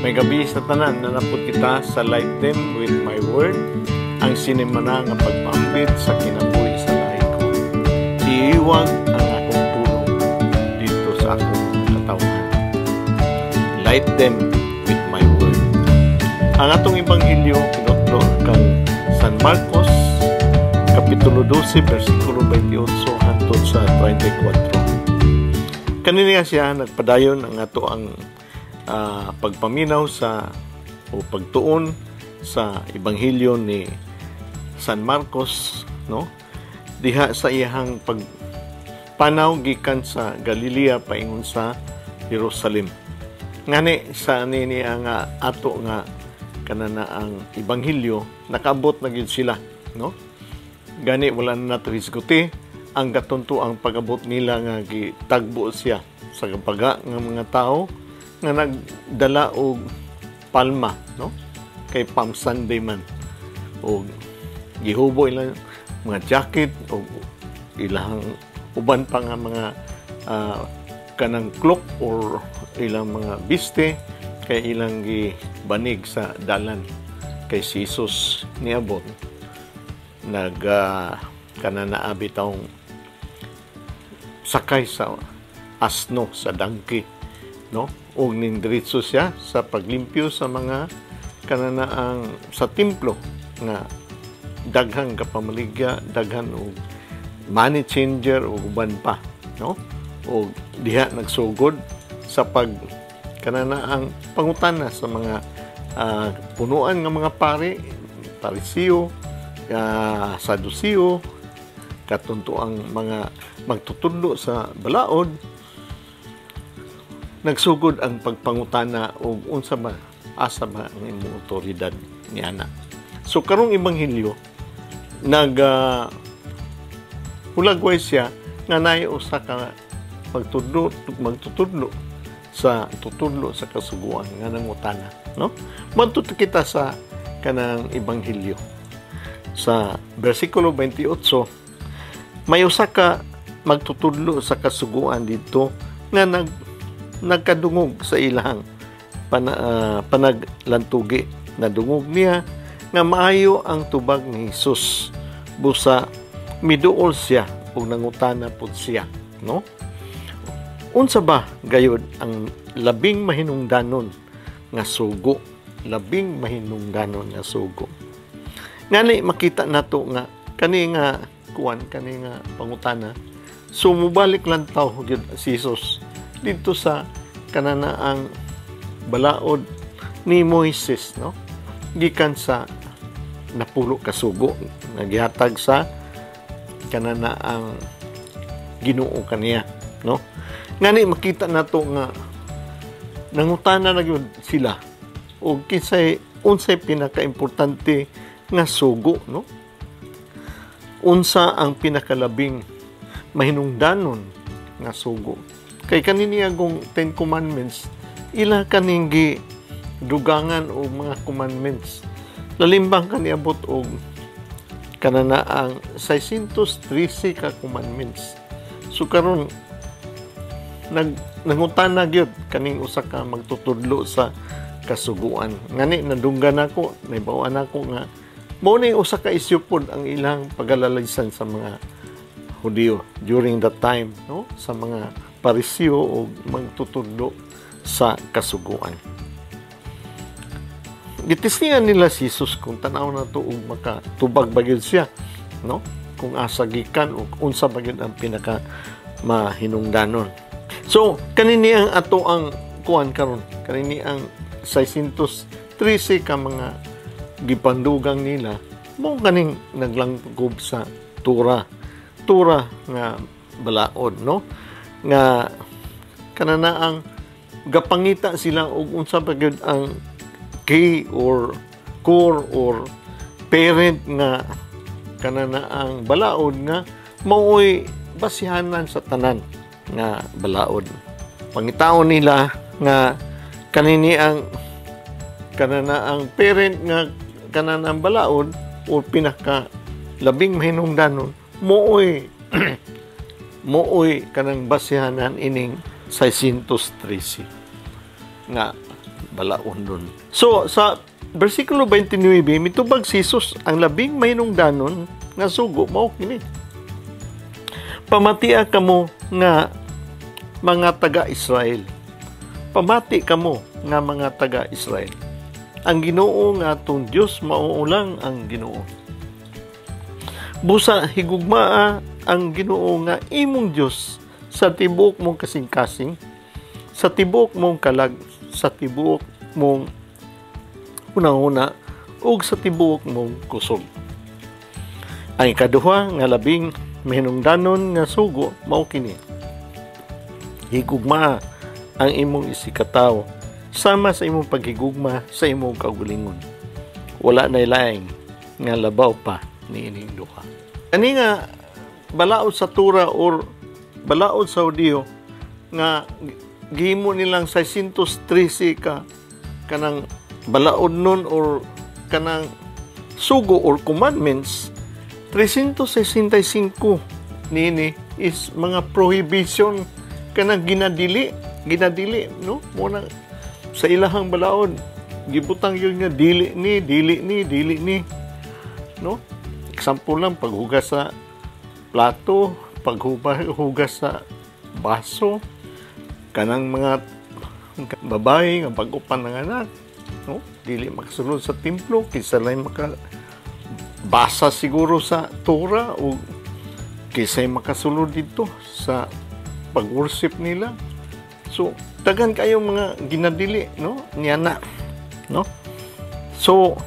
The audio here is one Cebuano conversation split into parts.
Maayong gabii sa tanan. Naa na pod kita sa Light Them with My Word, ang sinimana nga pagpaambit sa kinabuhi sa laiko. Iiwag ang akong pulong dito sa akong katawhan. Light them with my word. Ang atong ebanghelyo kinutlo kang San Marcos, Kapitulo 12, versikulo 28 hangtod sa 34. Kanina siya nagpadayon ang ato ang pagpaminaw sa o pagtuon sa ebanghelyo ni San Marcos, no, diha sa iyahang pagpanaw gikan sa Galilea paingon sa Jerusalem. Ngani sa nini nga ato nga kanana ang ebanghelyo, nakaabot na gyud sila, no? Gani wala na nato hisguti ang katunto ang pag-abot nila nga gitagbo siya sa kabaga nga mga tao nga nagdala og palma, no, kay Palm Sunday man, og gihubo ilang mga jacket o ilang uban pa nga mga kanang cloak or ilang mga biste kay ilang gibanig sa dalan kay si Jesus niabot nag kanana bitawng sakay sa asno, sa donkey, no, ug ning diretso siya sa paglimpyo sa mga kananaang sa templo nga daghang kapamaligya, daghan og money changer ug uban pa, no? Og diha nagsugod sa pag kananaang pangutana sa mga punuan nga mga pari, Pariseo, Saduceo, katunto ang mga magtutudlo sa balaod. Nagsugod ang pagpangutana og unsa ba, asa ba ang imong otoridad niana. So karong ebanghelyo, nag hulagway siya nga naay usa ka magtutudlo sa tutudlo sa kasuguan nga nangutana, no? Moadto kita sa kanang ebanghelyo sa bersikulo 28. May usa ka magtutudlo sa kasuguan dito nga nagkadungog sa ilang panaglantugi. Nadungog niya nga maayo ang tubag ni Hesus, busa miduol siya ug nangutana pud siya, no? Unsa ba gayud ang labing mahinungdanon nga sugo? Labing mahinungdanon nga sugo. Ngani makita nato nga kani nga kuan, kani nga pangutana, so mubalik lang taw gyud si Jesus dito sa kananaang balaod ni Moises, no, gikan sa napulo ka sugo nga gihatag sa kananaang Ginoo kaniya, no? Ngani makita nato nga nangutana na gyud sila og kinsay, unsay pinakaimportante nga sugo, no? Unsa ang pinakalabing mahinungdanon nga sugo? Kay kanini agong Ten Commandments, ila kaning gi dugangan og mga commandments. Lalimbang kaniabot og kanana ang 613 ka commandments. So karon nangutana gyud kaning usa ka magtutudlo sa kasuguan. Ngani nadunggan nako, nahibaw-an nako nga mao ni usa ka isyu pod ang ilang pagalalaysan sa mga Hudiyo during that time, no, sa mga Pariseo o magtutudlo sa kasuguan. Gitisningan nila si Jesus kung tanaw na to og makatubag ba gyud siya, no, kung asa gikan o unsa ba gyud ang pinaka mahinungdanon. So kanini ang ato ang kuan karon, kanini ang 613 ka mga gipandugang nila mo, kaning naglangkob sa Tura nga balaod, no, nga kanana ang gapangita sila og unsa ba gyud ang key or core or parent nga kanana ang balaod nga maoy basihanan sa tanan nga balaod. Pangitaon nila nga kanini ang kanana ang parent nga kanana ang balaod o pinaka labing mahinungdanon, mooy kanang basihanan ining 613 nga balaon nun. So sa versikulo 29, mitubag si Jesus, ang labing mahinungdanon nga sugo mao kini: "Pamatia kamo nga mga taga-Israel. Pamati kamo nga mga taga-Israel. Ang Ginoo nga atong Dios mao lang ang Ginoo. Busa higugmaa ang Ginoo nga imong Dios sa tibuok mong kasing-kasing, sa tibuok mong kalag, sa tibuok mong hunahuna ug sa tibuok mong kusog. Ang ikaduha nga labing mahinungdanon nga sugo mao kini: Higugmaa ang imong isigkatawo sama sa imong paghigugma sa imong kaugalingon. Wala na laing nga labaw pa niining duha." Kani nga balaod sa Tura or balaod sa Hudiyo nga gihimo nilang 613 ka kanang balaod nun or kanang sugo or commandments, 365 nini is mga prohibition, kanang ginadili ginadili, no? Mo na sa ilahang balaod, gibutang yun nga dili ni, dili ni, dili ni, no? Example lang, paghugas sa plato, paghugas sa baso, kanang mga babae nga bag-o pa nanganak, no, dili makasulod sa templo kaysa lang maka basa siguro sa Torah o kinsay makasulod dito sa pag-worship nila. So daghan kayo mga ginadili, no, niya na, no? So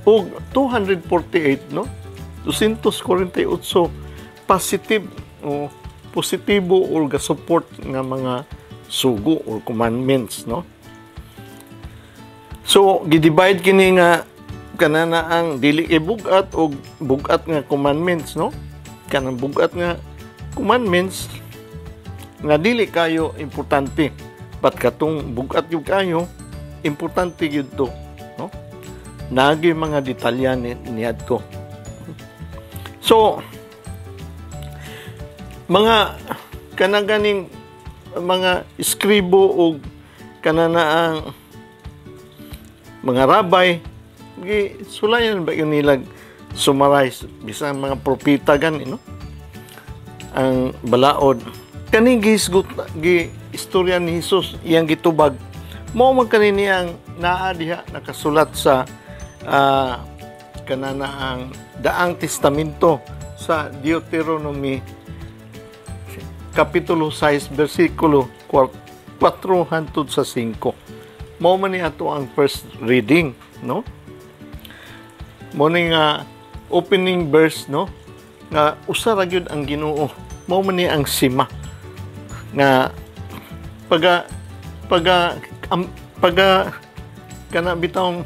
og 248, no, 248 positive o positibo or ga-support nga mga sugo or commandments, no? So gi-divide kini nga kanana ang dili kay bugat o bugat nga commandments, no? Kanang bugat nga commandments nga dili kayo importante, but katong bugat gyud kayo, importante gyud to, no? Nagi mga detalya ni niadto. So mga kanang ganing mga eskribo o kanana ang mga rabay, gi sulayan ba yun nila, summarize bisan mga propeta gani, no, ang balaod. Kaning gihisgot, gi istorya ni Jesus, iyang gitubag, mao man kani niyang naa diha nakasulat sa kanana ang Daang Testamento sa Deuteronomy kapitulo 6 bersikulo 4 hangtod sa 5. Mao man ni ato ang first reading, no? Mo ni nga opening verse, no, nga usa ra gyud ang Ginoo. Mao man ni ang Shema nga paga kana bitawng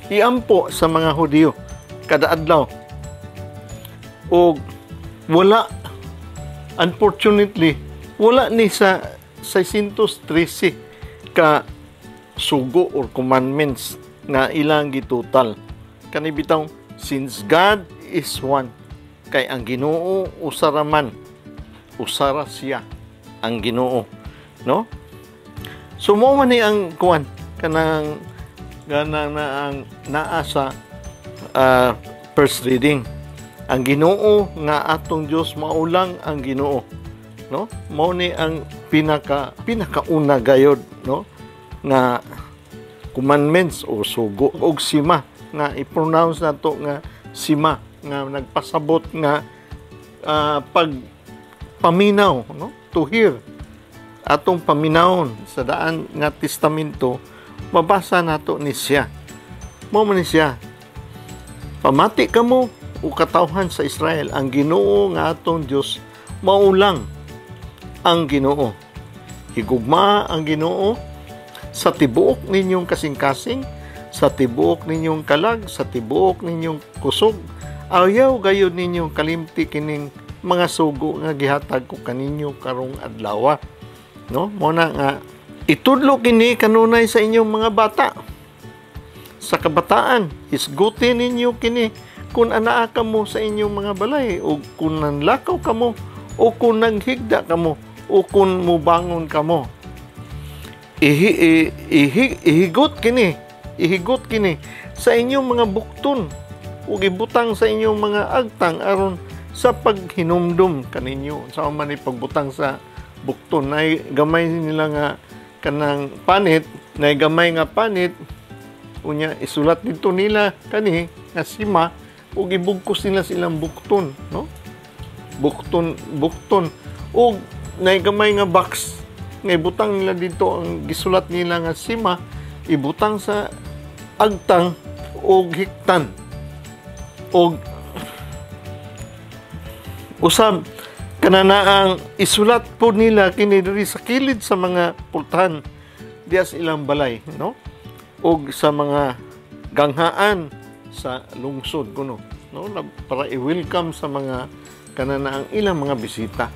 iampo sa mga Hudiyo kada adlaw. Og wala, unfortunately, wala ni sa 613 ka sugo or commandments nga ilang gitotal. Kani bitawng "since God is one", kay ang Ginoo usa ra man, usa ra siya ang Ginoo, no? So mo man ni ang kuan, kanang ganang na ang naa sa first reading: ang Ginoo nga atong Dios mao lang ang Ginoo, no? Mao ni ang pinakauna gayod, no, nga commandments o sugo og Shema nga i-pronounce nato nga Shema nga nagpasabot nga pag paminaw, no, to hear. Atong paminawon sa Daan nga Testamento, mabasa nato ni siya. Mao man ni siya: "Pamati kamo o katawhan sa Israel, ang Ginoo nga atong Dios mao lang ang Ginoo. Higugma ang Ginoo sa tibuok ninyong kasing-kasing, sa tibuok ninyong kalag, sa tibuok ninyong kusog. Ayaw gayud ninyong kalimti kining mga sugo nga gihatag ko kaninyo karong adlaw." No? Mo na nga itudlo kini kanunay sa inyong mga bata. Sa kabataan, hisguti ninyo kini kung anaa kamo sa inyong mga balay o kung nanlakaw kamo o kung naghigda kamo o kung mubangon kamo. Ihi, ihi, ihigot kini, ihigot kini sa inyong mga bukton ug ibutang sa inyong mga agtang aron sa paghinumdum kaninyo. Sa man ni pagbutang sa bukton, nay gamay nila nga kanang panit, nay gamay nga panit, unya isulat dito nila kani nga sima ug ibugkos nila silang bukton, no? Bukton, bukton, ug nay gamay nga box nga ibutang nila dito ang gisulat nila nga sima, ibutang sa agtang ug hiktan. Og usab kanana ang isulat po nila kini diri sa kilid sa mga pultahan diya sa ilang balay, no, og sa mga ganghaan sa lungsod kuno, no, para i-welcome sa mga kanana ang ilang mga bisita,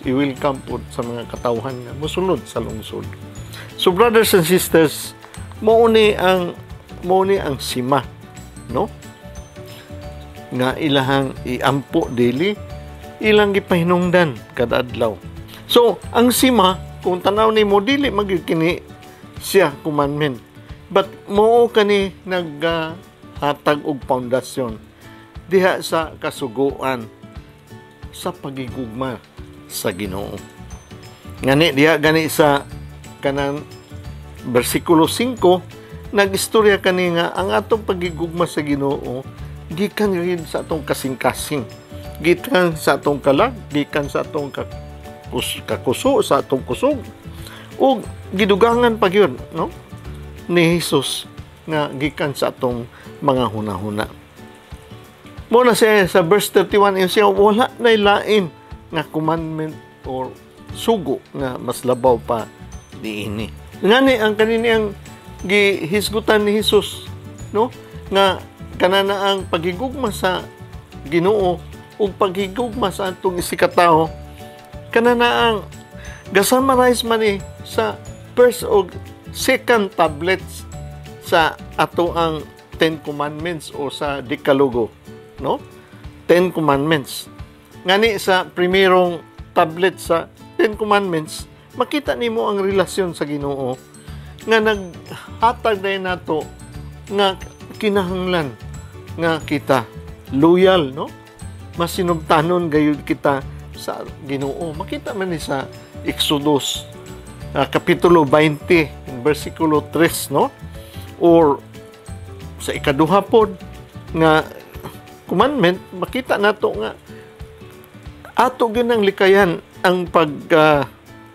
i-welcome po sa mga katawhan nga mosulod sa lungsod. So brothers and sisters, mao ni ang sima, no, nga ilahang iampo dili, ilang gipahinungdan kada adlaw. So ang sima, kung tanaw nimo, dili magyud kini siya commandment, but mao kani naghatag og pundasyon diha sa kasuguan sa pagigugma sa Ginoo. Ngani diha gani sa kanang bersikulo 5, nagistorya kani nga ang atong pagigugma sa Ginoo gikan rin sa atong kasing-kasing, gikan sa atong kalag, gikan sa atong kakuso, sa atong kusog, ug gidugangan pa gyud, no, ni Jesus nga gikan sa atong mga hunahuna. Mo na siya sa verse 31, yun siya, wala na lain nga commandment or sugo nga mas labaw pa niini. Ngani ang kanini ang gihisgutan ni Jesus, no, nga kanana ang paghigugma sa Ginoo ug paghigugma sa atong isigkatawo, kanana ang gasummarize man ni sa first og second tablets sa ato ang Ten Commandments o sa Dekalogo, no? Ten Commandments. Ngani sa primerong tablet sa Ten Commandments, makita nimo ang relasyon sa Ginoo nga naghatag dayon nato nga kinahanglan nga kita loyal, no, masinubtanon gayud kita sa Ginoo. Makita man ni sa Exodus kapitulo 20 bersikulo 3, no, or sa ikaduha pod nga commandment, makita nato nga ato gyud ang likayan ang pag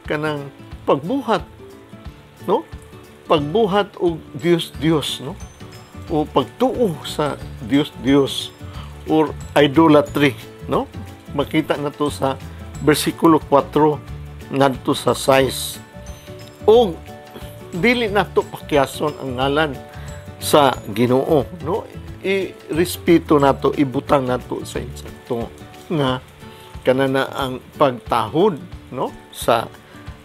kanang pagbuhat, no, pagbuhat og Dios Dios, no, o pagtuo sa Dios Dios or idolatry, no? Makita nato sa bersikulo 4 ngadto sa 6. Og dili nato pakyason ang ngalan sa Ginoo, no? I-respeto nato, ibutang nato sa insakto nga kanana ang pagtahod, no, sa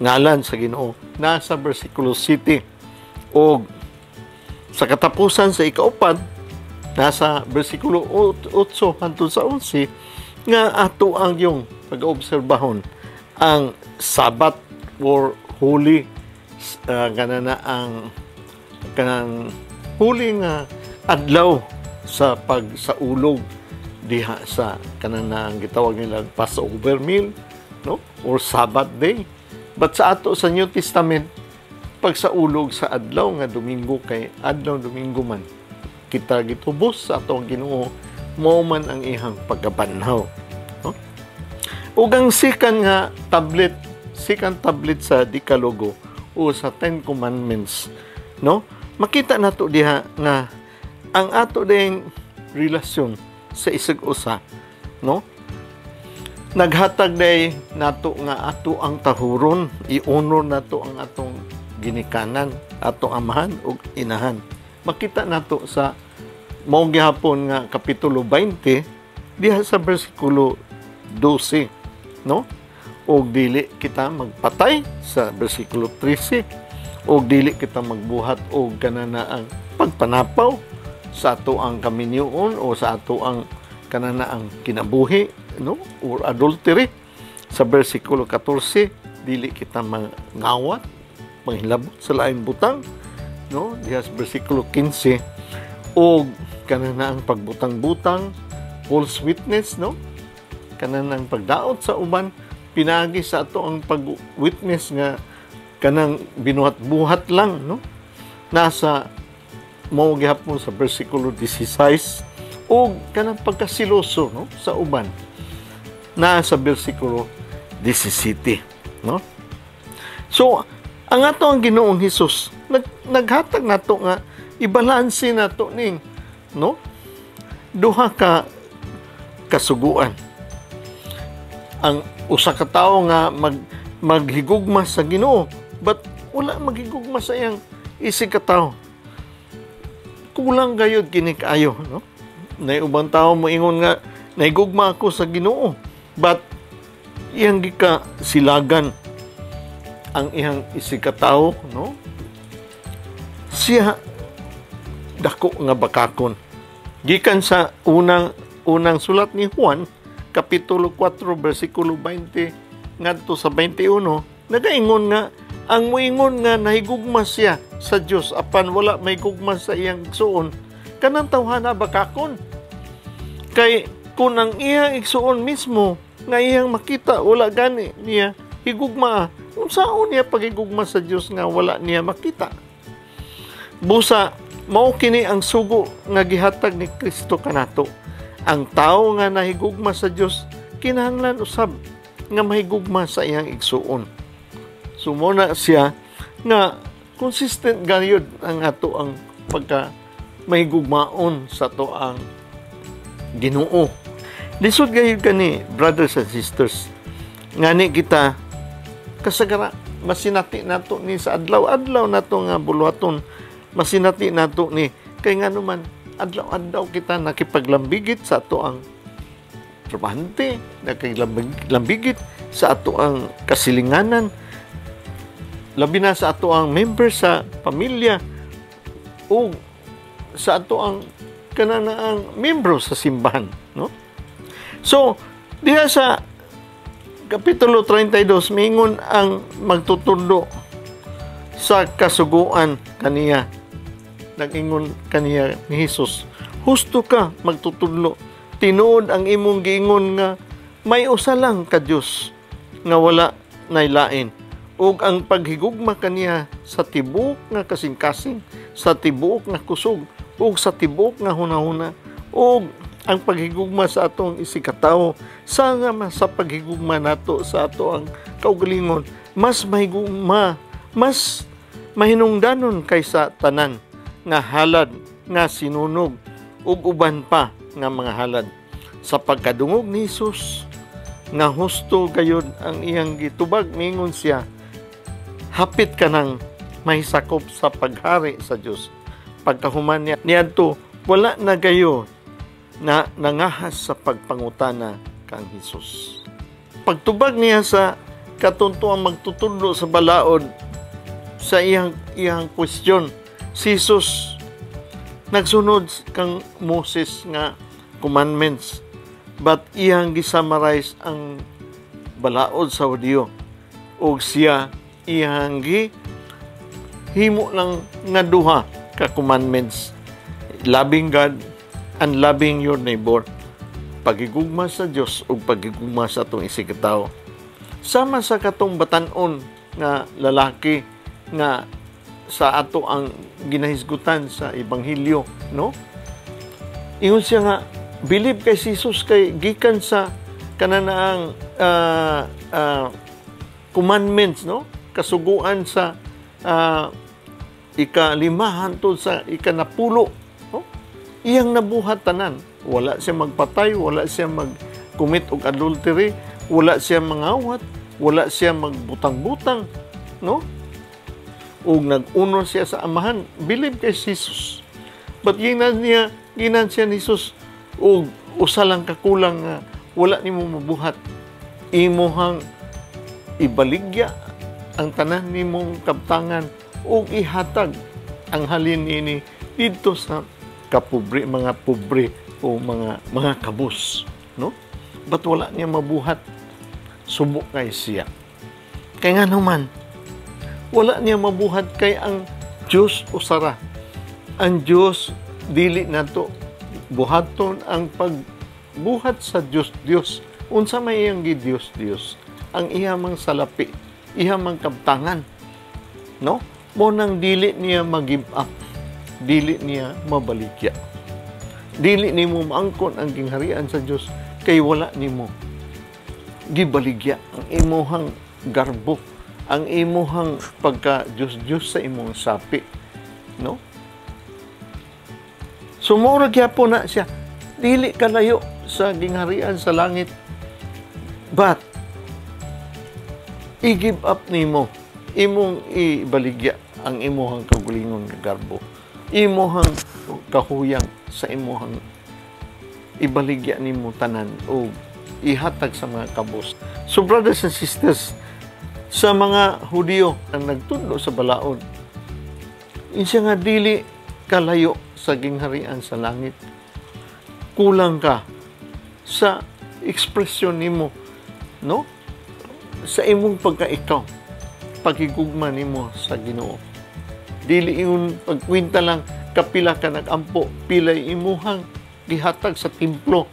ngalan sa Ginoo, nasa bersikulo 7. Og sa katapusan, sa ikaupat, nasa bersikulo 8 hangtod sa 11, nga ato ang yung pag-obserbahon ang Sabat or holy kanana ang kanang holy nga adlaw sa pagsaulog diha sa kanana ang gitawag nila Passover meal, no, or Sabbath day. But sa ato sa New Testament, pagsaulog sa adlaw nga Domingo, kay adlaw Domingo man kita gitubos sa atong Ginoo, mao man ang ihang pagkabanhaw, no? Ug ang second nga tablet, second tablet sa Dekalogo o sa Ten Commandments, no, makita nato diha nga ang ato ding relasyon sa isag usa, no, naghatag day nato nga ato ang tahuron, i-honor nato ang atong ginikanan, atong amahan ug inahan. Makita nato sa mao gihapon nga kapitulo 20 diha sa bersikulo 12, no? Og dili kita magpatay sa bersikulo 13, og dili kita magbuhat og kanana ang pagpanapaw sa ato ang kaminyoon o sa ato ang kanana ang kinabuhi, no, or adultery sa bersikulo 14. Dili kita mangawat, Panghilabot sa laing butang, no, diha sa bersikulo 15, og kana na ang pagbutang-butang, false witness, no, kana ang pagdaot sa uban pinaagi sa ato ang pag-witness nga kanang binuhat-buhat lang, no, nasa mao gihapon sa bersikulo 16, ug kanang pagkasiloso, no, sa uban naa sa bersikulo 17, no. So ang ato ang Ginoong Hesus naghatag nato nga ibalanse nato ning, no, duha ka kasuguan. Ang usa ka tawo nga maghigugma sa Ginoo but wala maghigugma sa iyang isig ka tawo, kulang gayud kini kaayo, no. Nay ubang tawo moingon nga nahigugma ako sa Ginoo but iyang gika silagan ang iyang isig ka tawo, no, siya dako nga bakakon. Gikan sa unang unang sulat ni Juan, kapitulo 4, bersikulo 20 ngadto sa 21, nagaingon nga ang moingon nga nahigugma siya sa Dios apan wala mahigugma sa iyang igsuon, kanang tawhana bakakon. Kay kung ang iyang igsuon mismo nga iyang makita wala gani niya higugma, unsaon niya paghigugma sa Dios nga wala niya makita? Busa mao kini ang sugo nga gihatag ni Kristo kanato. Ang tawo nga nahigugma sa Dios kinahanglan usab nga mahigugma sa iyang igsuon. So mo na siya nga consistent gayud ang ato ang pagka mahigugmaon sa ato ang Ginoo. Lisod gayud kani, brothers and sisters. Ngani kita kasagara masinati nato ni sa adlaw-adlaw nato nga buluhaton, masinati nato ni kay ngano man adlaw-adlaw kita nakipaglambigit sa ato ang trabahante, nakipaglambigit sa ato ang kasilinganan, labi na sa ato ang member sa pamilya o sa ato ang kananaang membro sa simbahan, no? So diha sa kapitulo 32, mingon ang magtutudlo sa kasuguan kaniya, nag-ingon kaniya ni Hesus, "Husto ka, magtutudlo, tinuod ang imong giingon nga may usa lang ka Dios nga wala nailain, ug ang paghigugma kaniya sa tibuok nga kasing-kasing, sa tibuok nga kusog, ug sa tibuok nga hunahuna, ug ang paghigugma sa atong isig katawo sama sa paghigugma nato sa ato ang kaugalingon, mas mahigugma, mas mahinungdanon kaysa tanan nga halad nga sinunog ug uban pa nga mga halad." Sa pagkadungog ni Hesus nga husto gayud ang iyang gitubag, mingon siya, "Hapit ka nang mahisakop sa paghari sa Dios." Pagkahuman niya niadto, wala na gayo na nangahas sa pagpangutana kang Hesus. Pagtubag niya sa katuntuang magtutudlo sa balaod sa iyang iyang question, si Jesus nagsunod kang Moses nga commandments but iyang gisummarize ang balaod sa Hudiyo og siya iyang gi himo lang nga duha ka commandments: loving God and loving your neighbor, paghigugma sa Dios ug paghigugma sa atong isig katawo. Sama sa katong batan-on nga lalaki nga sa ato ang ginahisgutan sa ebanghelyo, no, ingon siya nga believe kay Jesus kay gikan sa kananaang commandments, no, kasuguan sa ika-5 hantod sa ika-10, no? Iyang nabuhat tanan. Wala siya magpatay, wala siya mag-commit og adultery, wala siya mangawat, wala siya magbutang-butang, no, ug nag-honor siya sa amahan. Believe kay Jesus. But ginan siya ni Jesus, ug usa lang kakulang nga wala nimo mabuhat: imuhang ibaligya ang tanan nimong kabtangan ug ihatag ang halin niini didto sa kapobre, mga pobre o mga kabus, no? But wala niya mabuhat. Subo kay siya. Kay nga naman, Wala niya mabuhat kay ang Dios usara. Ang Dios, dili nato buhaton ang pagbuhat sa Dios Dios. Unsa may iyang gi-Dios Dios? Ang iya mang salapi, iya mang kabtangan. No? Mao nang dili niya mag-give up. Dili niya mabaligya. Dili nimo maangkon ang gingharian sa Dios kay wala nimo gibaligya ang imuhang garbo, ang imuhang pagka Dios Dios sa imong sapi, no? So mao ra gyapon na siya. Dili kalayo sa gingharian sa langit. But i-give up nimo, imong ibaligya ang imuhang kaugalingon nga garbo. Imuhang kahuyang sa imuhang ibaligya nimo tanan o ihatag sa mga kabos. So brothers and sisters, sa mga Hudiyo ang nagtudlo sa balaod, insiya nga dili kalayo sa gingharian sa langit. Kulang ka sa ekspresyon nimo, no? Sa imong pagka-ikaw, pagigugma nimo sa Ginoo. Dili ingon pagkwenta lang kapila ka nagampo, pila imuhang gihatag sa templo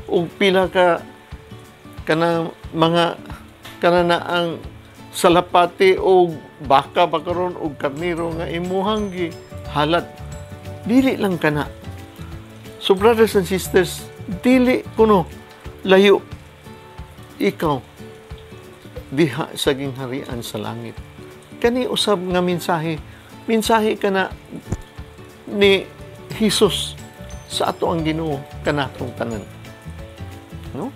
ug pila ka kana mga kana na ang salapati o baka ba karon og karnero nga imuhang gihalat. Dili lang kana. So brothers and sisters, dili kuno layo ikaw diha sa gingharian sa langit. Kani usab nga mensahe, mensahe kana ni Jesus sa ato ang Ginoo kanatong tanan, no?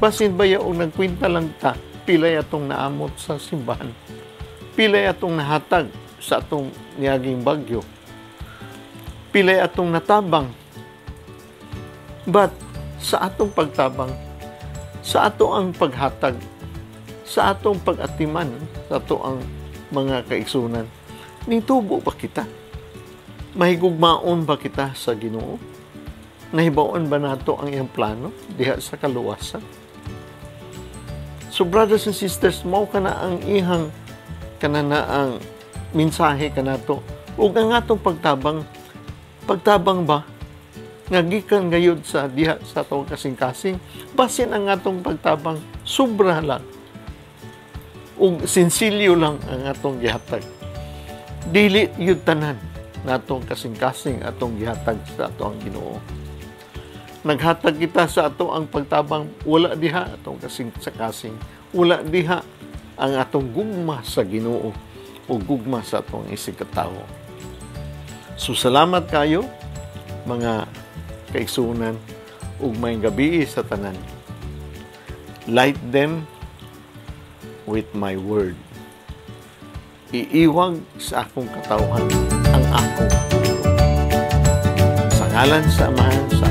Basin baya og nagkwenta lang ta pilay atong naamot sa simbahan, pilay atong nahatag sa atong niaging bagyo, pilay atong natabang. But sa atong pagtabang, sa ato ang paghatag, sa atong pag-atiman, sa ato ang mga kaigsunan, nitubo ba kita? Mahigugmaon ba kita sa Ginoo? Nahibaw-an ba nato ang iyang plano diha sa kaluwasan? So brothers and sisters, mao kana ang ihang kana na ang mensahe kanato. Ug ang atong pagtabang, pagtabang ba nga gikan gayud sa diha sa atong kasing-kasing, basin ang atong pagtabang sobra lang ug sinsilyo lang ang atong gihatag. Dili yun tanan natong kasing-kasing atong gihatag sa ato ang Ginoo. Naghatag kita sa ato ang pagtabang, wala diha atong kasing sa kasing, wala diha ang atong gugma sa Ginoo o gugma sa atong isig katawo. So salamat kayo, mga kaigsunan, ug maayong gabii sa tanan. Light them with my word. Iiwag sa akong katawhan ang akong. Sa ngalan sa Amahan, sa